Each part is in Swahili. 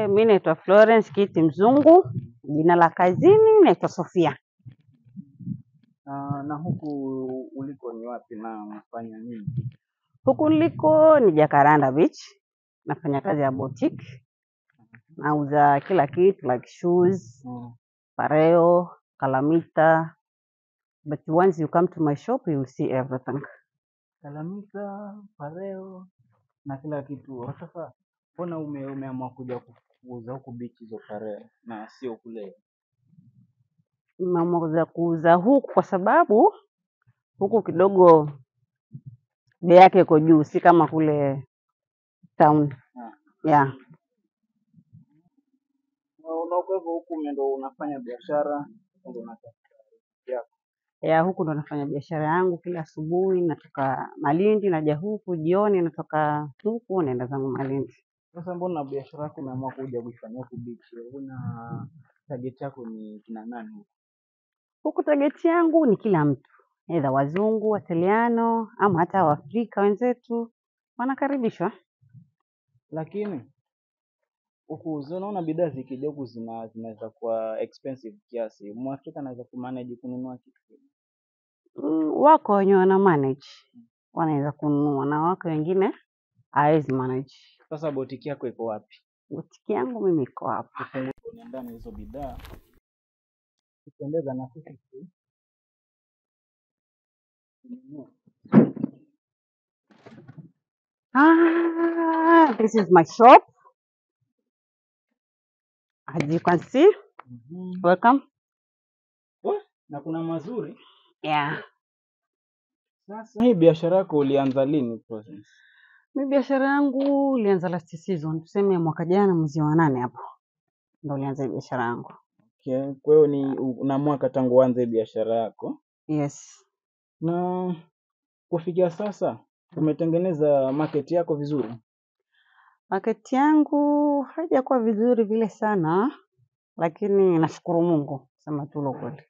Mi naitwa Florence Kiti Mzungu, jina la kazini naitwa Sofia. Na huku uliko ni wapi na unafanya nini? Huku niliko ni Jacaranda Beach, nafanya kazi ya boutique, nauza kila kitu like shoes, pareo, kalamita. But once you come to my shop you will see everything. Kalamita, pareo na kila kitu. Sasa mbona umeamua kuja kuuza huku beach hizo pareo na sio kule? Nimeamua kuuza huku kwa sababu huku kidogo bei yake iko juu, si kama kule town. Yeah. Na kwa hivyo huku ndo unafanya biashara, ndo unatafuta yako. Yeah, huku ndo nafanya biashara yangu kila asubuhi, natoka Malindi naja huku, jioni natoka huku naenda zangu Malindi. Sasa mbona biashara yako umeamua kuja kuifanyia huku beach? Una target yako ni kina nani huku? Huku target yangu ni kila mtu, either wazungu, Wataliano ama hata Waafrika wenzetu wanakaribishwa. Lakini huku unaona bidhaa zikija huku zinaweza kuwa expensive kiasi. Mwafrika anaweza kumanage kununua kitu? Wako wenye wana manage wanaweza kununua na wako wengine hawezi manage. Sasa boutique yako iko wapi? Boutique yangu mimi iko hapa. Tufungue ndani hizo bidhaa. Kupendeza na sisi tu. This is my shop. As you can see. Welcome. Na kuna mazuri. Yeah. Sasa hii biashara yako ulianza lini process? Mi biashara yangu ilianza last season, tuseme mwaka jana mwezi wa 8 hapo. Ndio ilianza biashara yangu. Okay, kwa hiyo ni una mwaka tangu uanze biashara yako? Yes. Na kufikia sasa umetengeneza market yako vizuri? Market yangu haijakuwa vizuri vile sana, lakini nashukuru Mungu, sema tu kweli.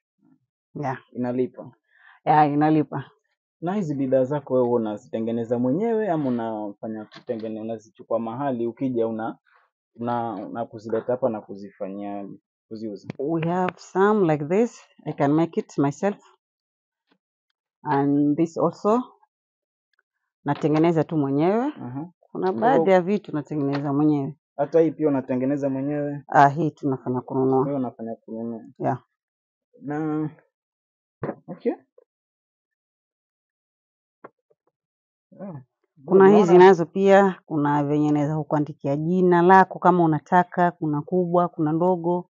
Yeah. Inalipa. Yeah, inalipa. Na hizi bidhaa zako wewe unazitengeneza mwenyewe ama unafanya kutengeneza, unazichukua mahali ukija una kuzileta hapa na kuzifanyia kuziuza? We have some like this, I can make it myself. And this also natengeneza tu mwenyewe. Kuna baadhi ya vitu natengeneza mwenyewe. Hata hii pia unatengeneza mwenyewe? Hii tunafanya kununua. Wewe unafanya kununua. Yeah. Na okay. Kuna hizi nazo pia, kuna venye naweza kukuandikia jina lako kama unataka, kuna kubwa, kuna ndogo.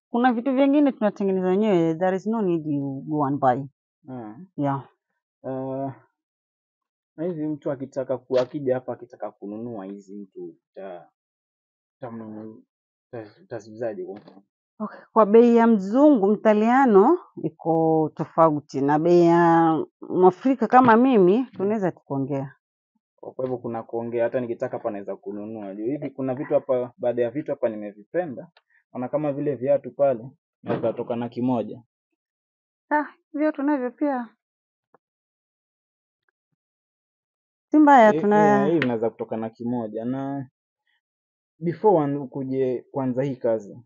Kuna vitu vingine tunatengeneza wenyewe, there is no need you go and buy. Yeah. Na hizi mtu akitaka akija hapa akitaka kununua hizi mtu utaziuzaje kwa mfano? Okay. Kwa bei ya mzungu mtaliano iko tofauti na bei ya Mwafrika kama mimi tunaweza tukaongea. Kwa hivyo kuna kuongea, hata nikitaka hapa naweza kununua. Juu hivi kuna vitu hapa, baadhi ya vitu hapa nimevipenda. Naona kama vile viatu pale naweza toka na kimoja. Viatu navyo pia si mbaya, tuna Hii naweza kutoka na kimoja. Na before ukuje kuanza hii kazi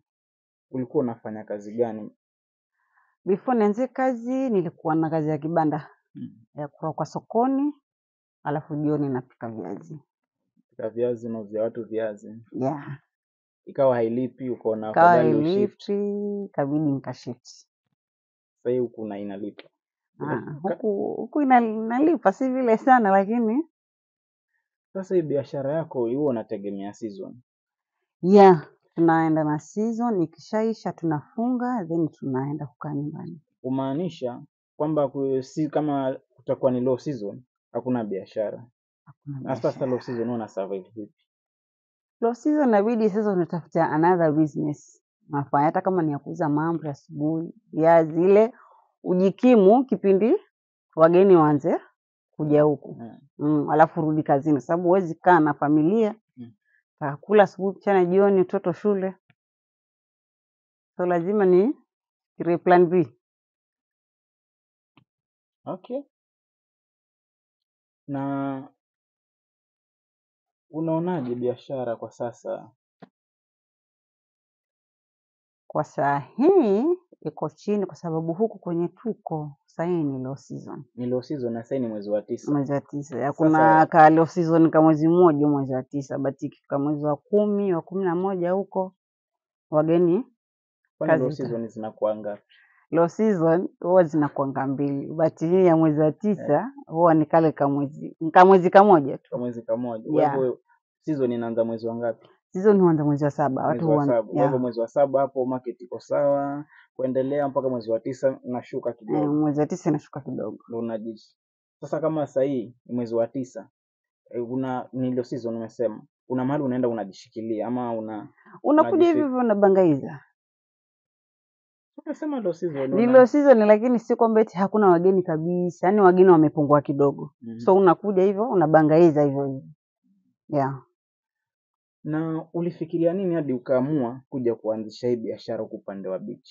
ulikuwa unafanya kazi gani? Before nianze kazi nilikuwa na kazi ya kibanda ya kwa sokoni, alafu jioni napika viazi. Pika viazi, unauzia watu viazi. Yeah. Ikawa hailipi, ukaona Ikawa afadhali ushift. hailipi, ikabidi nikashift. Sasa hii huku na inalipa. Huku inalipa si vile sana lakini Sasa hii biashara yako huwa unategemea season? Yeah, tunaenda na season, ikishaisha tunafunga then tunaenda kukaa nyumbani. Kumaanisha kwamba si kama kutakuwa ni low season hakuna biashara. Hakuna Na sasa biashara. low season una survive vipi? Low season inabidi sasa unatafuta another business. Unafanya hata kama ni ya kuuza mahamri asubuhi, viazi ile ujikimu kipindi wageni waanze kuja huku. Alafu rudi kazini sababu huwezi kaa na familia. Kula asubuhi, mchana, jioni, mtoto shule. So lazima ni plan B. Okay. Na unaonaje biashara kwa sasa? Kwa saa hii iko chini, kwa sababu huku kwenye tuko saa hii ni low season, Ni low season na sasa ni mwezi wa 9. Mwezi wa 9. Ya kuna Sasa ka low season ka mwezi mmoja, mwezi wa 9, but ikifika mwezi wa 10, wa 11 huko wageni kwani low kazi ita season zinakuwa ngapi? Low season huwa zinakuanga 2, but hii ya mwezi wa 9 huwa ni kale kamwezi kamoja tu. Ka mwezi kamoja. Kwa Yeah. hivyo season inaanza mwezi wa ngapi? Season huanza mwezi wa 7, watu Mwezi wa huanza 7. Kwa hivyo yeah. mwezi wa 7 hapo market iko sawa, kuendelea mpaka mwezi wa 9 inashuka kidogo. Mwezi wa 9 inashuka kidogo. Ndio unajishi. Sasa kama sasa hii ni mwezi wa 9, una ni low season umesema. Kuna mahali unaenda unajishikilia ama Unakuja hivi hivi unabangaiza. Unasema low season Ni low season, lakini si kwamba eti hakuna wageni kabisa. Yaani wageni wamepungua kidogo. So unakuja hivyo unabangaiza hivyo hivyo. Yeah. Na ulifikiria nini hadi ukaamua kuja kuanzisha hii biashara huku upande wa beach?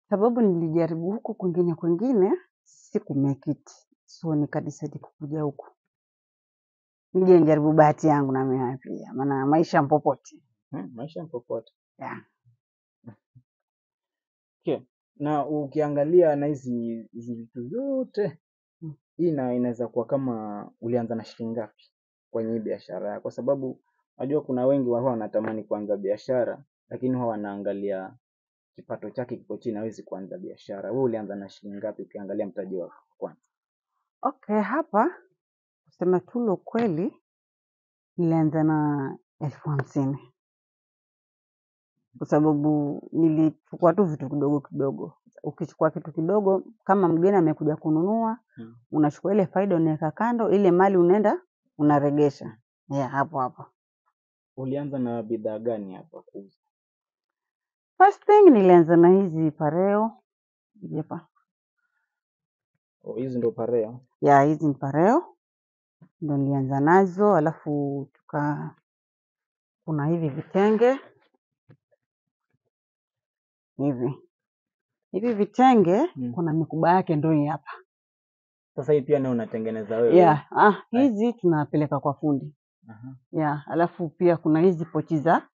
Sababu nilijaribu huku kwingine kwingine siku make it. So nikadecide kukuja huku. Nije nijaribu bahati yangu na mimi pia. Maana maisha mpopote. Maisha mpopote. Yeah. Okay. Na ukiangalia na hizi vitu zote, hii inaweza kuwa kama ulianza na shilingi ngapi kwenye hii biashara yako? Kwa sababu unajua kuna wengi huwa wanatamani kuanza biashara lakini huwa wanaangalia kipato chake kiko chini, hawezi kuanza biashara. Wewe ulianza na shilingi ngapi ukiangalia mtaji wako kwanza? Okay, hapa kusema tu ukweli nilianza na 50,000. Kwa sababu nilichukua tu vitu kidogo kidogo. Ukichukua kitu kidogo kama mgeni amekuja kununua, unachukua ile faida unaweka kando, ile mali unaenda unaregesha. Yeah, hapo hapo. Ulianza na bidhaa gani hapa kuuza? First thing nilianza na hizi pareo. Hizi hapa. Oh, hizi ndo pareo? Yeah, hizi ni pareo. Ndo nilianza nazo, alafu kuna hivi vitenge. Hivi. Hivi vitenge kuna mikuba yake ndio hii hapa. Sasa hii pia nayo unatengeneza wewe? Yeah, hizi tunapeleka kwa fundi. Yeah, alafu pia kuna hizi pochi za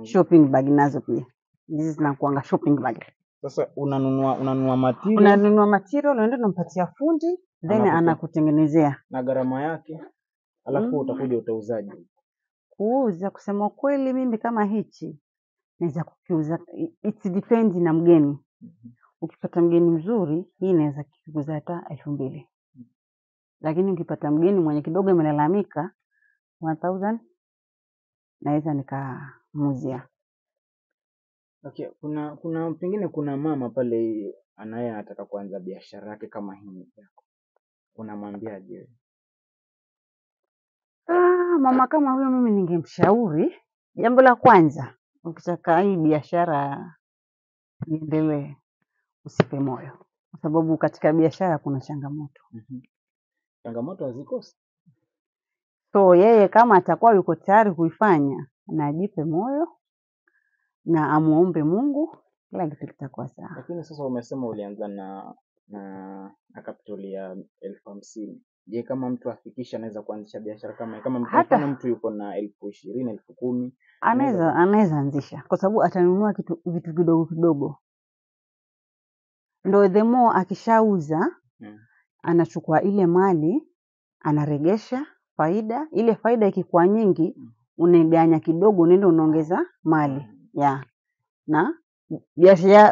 shopping bag nazo pia. Hizi zinakuanga shopping bag. Sasa unanunua material? Unanunua material, unaenda unampatia fundi, then anakutengenezea. Na gharama yake, alafu utakuja utauzaje? Kuuza, kusema kweli mimi kama hichi naweza kukiuza, it depends na mgeni. Ukipata mgeni mzuri, hii naweza kukiuza hata 2,000. Lakini ukipata mgeni mwenye kidogo amelalamika 1,000 naweza nikamuuzia. Okay, kuna pengine kuna mama pale anaye anataka kuanza biashara yake kama hii yako. Unamwambiaje wewe? Mama kama huyo mimi ningemshauri, jambo la kwanza, ukitaka hii biashara iendelee, usife moyo. Kwa sababu katika biashara kuna changamoto. Changamoto hazikosi. So yeye kama atakuwa yuko tayari kuifanya, na ajipe moyo na amuombe Mungu, kila kitu kitakuwa sawa. Lakini sasa umesema ulianza na capital ya 50,000. Je, kama mtu afikisha anaweza kuanzisha biashara kama hii? Kama Hata mfano mtu yuko na 20,000, 10,000, anaweza anzisha kwa sababu atanunua vitu kidogo kidogo. Ndio the more akishauza, anachukua ile mali, anaregesha faida. Ile faida ikikuwa nyingi, unaiganya kidogo, unaenda unaongeza mali. Yeah. Na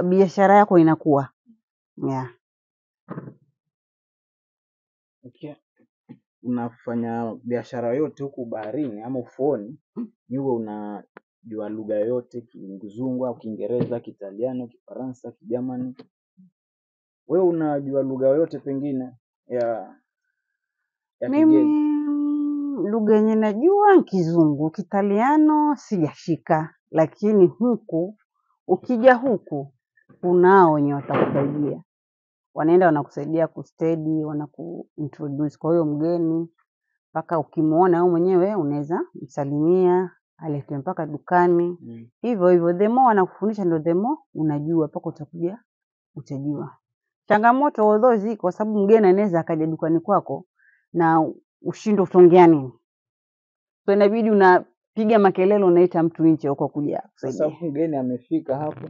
biashara yako inakuwa. Yeah. Okay. Unafanya biashara yote huku baharini ama ufuoni, ni uwe unajua lugha yoyote, Kizungu au Kiingereza, Kiitaliano, Kifaransa, Kijerumani. Wewe unajua lugha yoyote pengine ya Mimi kigeni? lugha yenye najua ni Kizungu, Kiitaliano sijashika, lakini huku ukija huku kunao wenye watakusaidia. Wanaenda wanakusaidia kusteady, wanakuintroduce kwa huyo mgeni, mpaka ukimuona wewe mwenyewe unaweza msalimia, alete mpaka dukani. Hivyo hivyo the more wanakufundisha ndio the more unajua mpaka utakuja utajua. Changamoto although ziko kwa sababu mgeni anaweza akaja dukani kwako na ushindwe utaongea nini. So inabidi Piga makelele, unaita mtu nje huko kuja Sasa kusaidia. mgeni amefika hapo,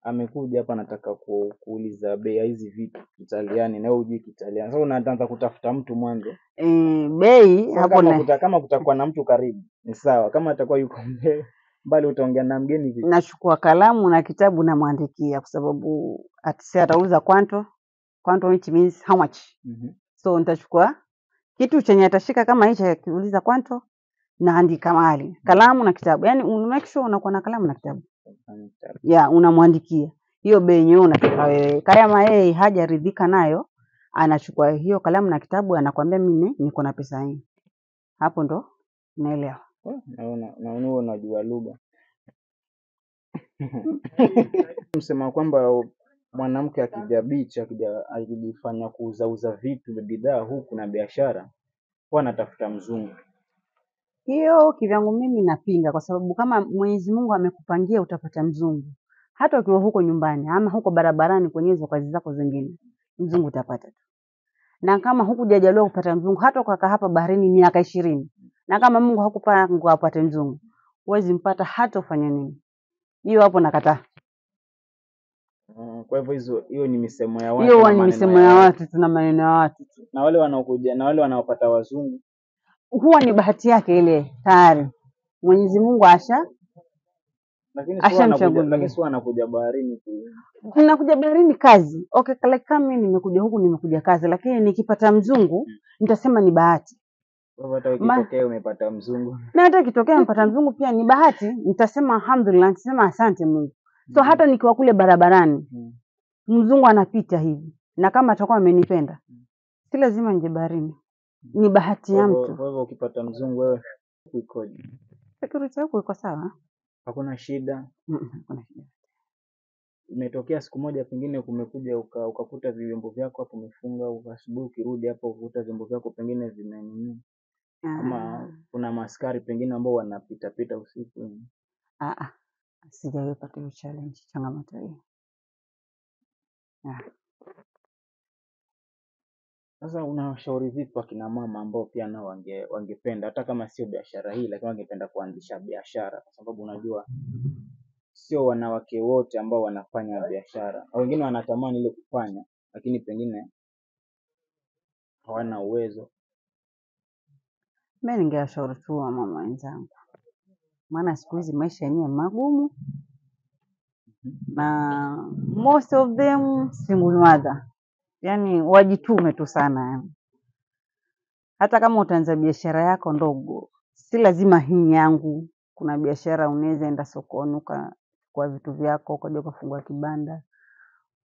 amekuja hapa anataka kuuliza bei ya hizi vitu Kitaliani, na wewe hujui Kitaliani. Sasa unaanza kutafuta mtu mwanzo. Bei Sasa hapo kama na kama kutakuwa na mtu karibu ni sawa, kama atakuwa yuko mbali utaongea na mgeni vipi? Nachukua kalamu na kitabu namwandikia, kwa sababu atisi atauza kwanto kwanto, which means how much. So nitachukua kitu chenye atashika kama hicho, akiuliza kwanto, naandika mahali, kalamu na kitabu. Yani make sure unakuwa na kalamu na kitabu ya unamwandikia hiyo bei yenyewe unataka wewe. Kama yeye hajaridhika nayo, anachukua hiyo kalamu na kitabu, anakwambia mimi niko na pesa hii. Hapo ndo unaelewa. Na wewe unajua lugha. Msema kwamba mwanamke akija beach, akijifanya kuuzauza vitu bidhaa huku na biashara, huwa anatafuta mzungu. Hiyo kivyangu mimi napinga, kwa sababu kama Mwenyezi Mungu amekupangia utapata mzungu, hata ukiwa huko nyumbani ama huko barabarani kwenye hizo kazi zako zingine, mzungu utapata tu. Na kama hukujaliwa kupata mzungu, hata ukakaa hapa baharini miaka 20, na kama Mungu hakupanga upate mzungu, huwezi mpata hata ufanye nini. Hiyo hapo nakataa. Kwa hivyo hiyo ni misemo ya watu. Hiyo huwa ni misemo ya watu, tuna maneno ya watu. Na wale wanaokuja na wale wanaopata wazungu huwa ni bahati yake ile tayari. Mwenyezi Mungu asha ashamchagulia. Lakini si wanakuja baharini ku Nakuja baharini kazi. Okay, like kama mimi nimekuja huku nimekuja kazi, lakini nikipata mzungu nitasema ni bahati. Kwa hivyo hata ikitokea umepata mzungu. Na hata ikitokea nimepata mzungu pia ni bahati, nitasema alhamdulillah, nitasema asante Mungu. So hata nikiwa kule barabarani mzungu anapita hivi, na kama atakuwa amenipenda, si lazima nje baharini. Ni bahati ya mtu. Kwa hivyo ukipata mzungu wewe ikoje? Security yako iko sawa? Hakuna shida. Hakuna shida. Imetokea siku moja pengine kumekuja ukakuta vyombo vyako hapo umefunga, asubuhi ukirudi hapo ukakuta vyombo vyako pengine vimenini, ama kuna maskari pengine ambao wanapita pita usiku. Sijawahi pata hiyo challenge, changamoto hiyo. Sasa unawashauri vipi akina mama ambao pia nao wangependa hata kama sio biashara hii, lakini wangependa kuanzisha biashara? Kwa sababu unajua sio wanawake wote ambao wanafanya biashara. Wengine wanatamani ile kufanya, lakini pengine hawana uwezo. Mimi ningewashauri tu wamama wenzangu, maana siku hizi maisha yenyewe magumu na most of them single mother. Yani wajitume tu sana yani. Hata kama utaanza biashara yako ndogo, si lazima hii yangu. Kuna biashara unaweza enda sokoni ukachukua vitu vyako, ukaja ukafungua kibanda,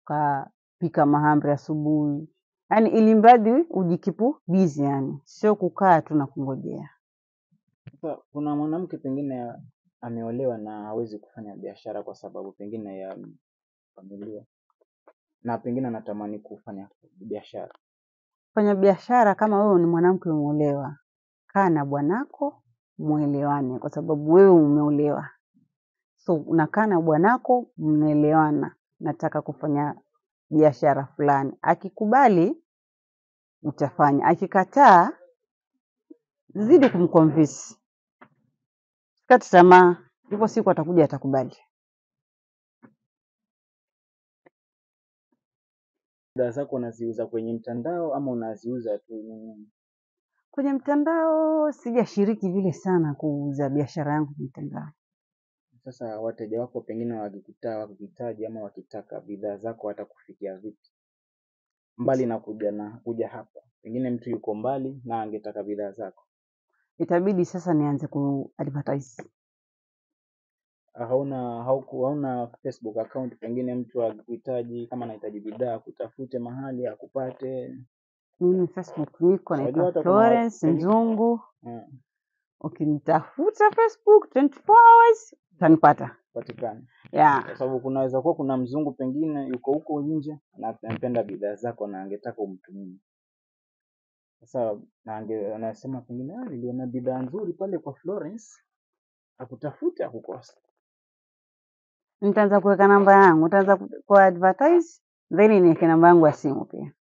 ukapika mahamri asubuhi. Yani ili mradi ujikeep busy yani, sio kukaa tu na kungojea. Sasa kuna mwanamke pengine ameolewa na hawezi kufanya biashara kwa sababu pengine ya familia, na pengine anatamani kufanya biashara. Fanya biashara kama wewe ni mwanamke umeolewa, kaa na bwanako muelewane, kwa sababu wewe umeolewa. So unakaa na bwanako mnaelewana, nataka kufanya biashara fulani. Akikubali utafanya, akikataa zidi kumconvince. Usikate tamaa, ipo siku atakuja atakubali. Bidhaa zako unaziuza kwenye mtandao ama unaziuza tu? Kwenye mtandao sijashiriki vile sana kuuza biashara yangu kwenye mtandao. Sasa wateja wako pengine wakikuhitaji ama wakitaka bidhaa zako watakufikia vipi? Mbali na kuja hapa, pengine mtu yuko mbali na angetaka bidhaa zako. Itabidi sasa nianze ku advertise. Hauna Facebook account, pengine mtu akikuhitaji kama anahitaji bidhaa kutafute mahali akupate? Mimi Facebook niko Unajua naitwa hata kuna Florence pengine Mzungu. Ukinitafuta Facebook 24 hours utanipata. Patikana. Yeah. Kwa sababu kunaweza kuwa kuna mzungu pengine yuko huko nje na anapenda bidhaa zako na angetaka umtumie. Sasa anasema pengine niliona bidhaa nzuri pale kwa Florence, akutafute akukosa. Nitaanza kuweka namba yangu, nitaanza ku advertise then niweke namba yangu ya simu pia.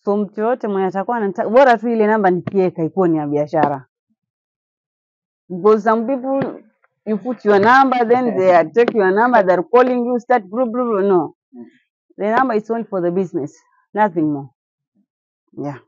So mtu yote mwenye atakuwa anataka, bora tu ile namba nikiweka ikuwe ni ya biashara. Because some people, you put your number, then they are take your number, they're calling you, start blah, blah, blah. No. The number is only for the business, nothing more. Yeah.